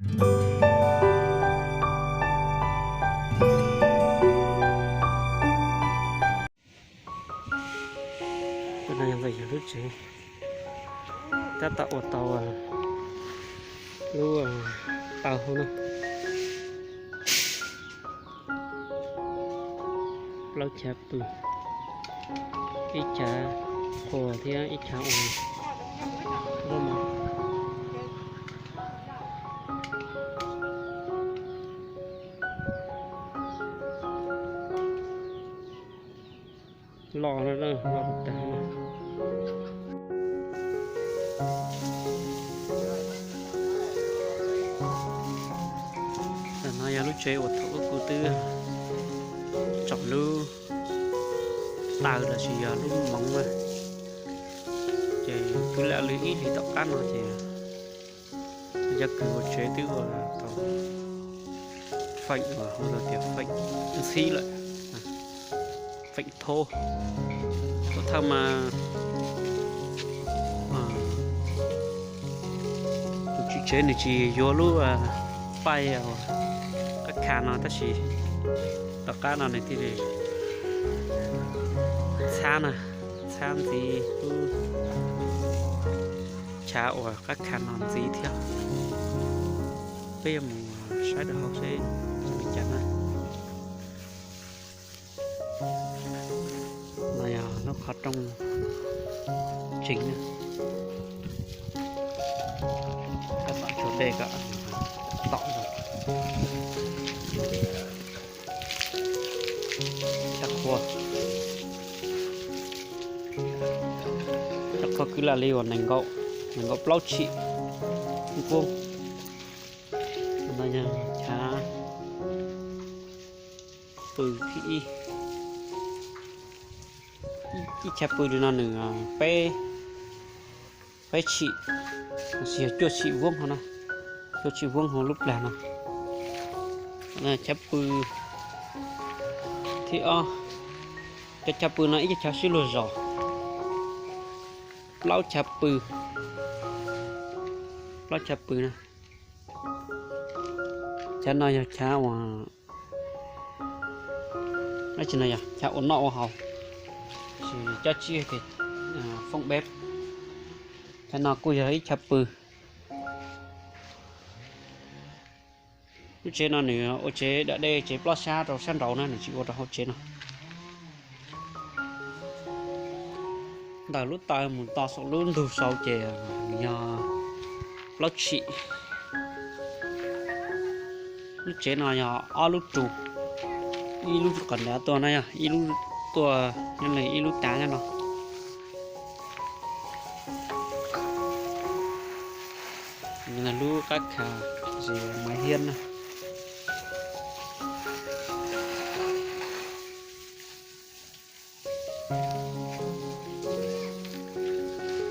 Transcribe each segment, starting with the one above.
Tus no yog ntawm yus lub tsev, tab tom ua tau lub taw hauv na. Plaub chav pw, ib chav qhua thiab ib chav ua lub mov. Los no, los tag no. Ntawm no yog lub tsev uas thaum ub kuv twb tsom lub taw los sis yog lub moov na. Ces twb lam li ib hlis tom qab no ces cov kws ua tsev twb ua tau feem uas hu tias feem ntxhib lawm, feem thob. Tuam thawj mas tus tswv tsev nws tsis yuav lub paij qab kha no tab sis tom qab no nws thiaj li txhab na, txhab ntxiv lub chav uas qab kha no ntxiv thiab. Peb yuav mus saib rau hauv seb zoo li cas na. No yog lub qhov rooj tsev na. Tab tom tshuab dej kom tom zoo. Chav qhua, chav qhua kwv lam li uas nees nkaum, nees nkaum plaub tshim vuông. No yog chav pw thib ib. Ib chav pw li no nws peb, peb tshim, los sis yog cuaj tshim vuông hauv na, cuaj tshim vuông hauv lub plag no. Chav pw thib ob, cov chav pw no ib co chav sib luag zos, plaub chav pw, plaub chav pw na. Chav no yog chav uas, dab tsi no yog chav ua noj ua haus, ces cov tsib tias foob npeb. Chav no kuj yog ib chav pw. Lub tsev no nws ua tsev dam dej tsev plob sab rau sab nraud na, nws tsis ua rau hauv tsev no. Ntawm lub taw mus txog saum lub ntug saud ces nws yog plaub tshim. Lub tsev no yog ob lub rus, ib lub qhov nrad tuaj na, yog ib lub tuaj nyob li ib lub tav nyob no. Lub qab kha, maiv hiab na.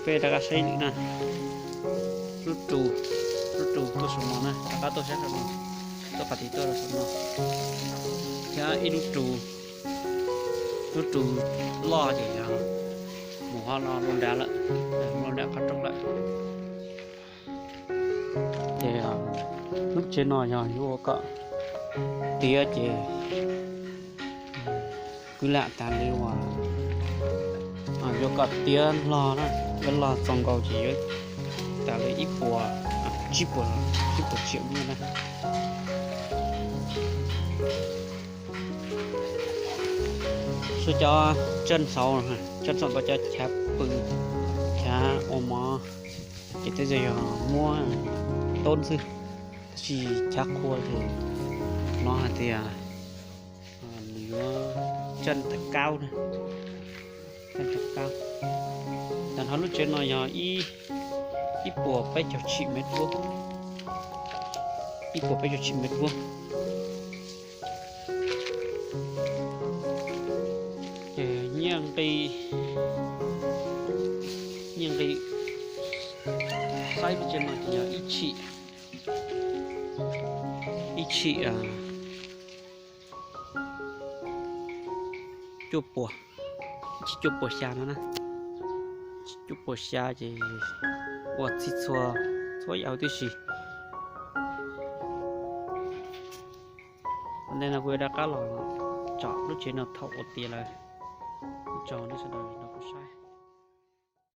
Peb rov qab saib lwm na. Lub rus, lub rus tuaj saum no na, rov qab tuaj saib saum no, tuaj qhov tid tuaj rau saum no. Thiab ib lub rus, lub rus loj ces yog mus ho no lub nrad lawm, lub nrad qhov rooj lawm. Ces lub tsev no yog yuav kom tiav ces kwv lam tas li uas yuav kom tiav log na, yuav log txaus nkaus ces yuav tas li ib puas, tsib puas, tsib puas tsiam nyiaj na. Xub cov tsaj xauv, tsaj xauv ntawd cov chav pw, chav ua mov, ces tej zaum yog muab toob xwb, tab sis chav qhua ces hnov hais tias nws yuav tsaj tas kaub na, tsaj tas kaub. Ntawm no lub tsev no yog ib puas peb caug tshim mev vuab, ib puas peb caug tshim mev vuab. Ces nyiaj nqi, nyiaj nqi saib lub tsev no ces yog ib tshim, ib tshim cuaj puas, ib tshim cuaj puas xya no na. Cuaj puas xya ces ua txhij txhua, txhua yam huv tib si. No kuv yuav rov qab los tsom lub tsev no thaum ua tiav lawm. Ua tsaug nej sawv daws nrog kuv saib.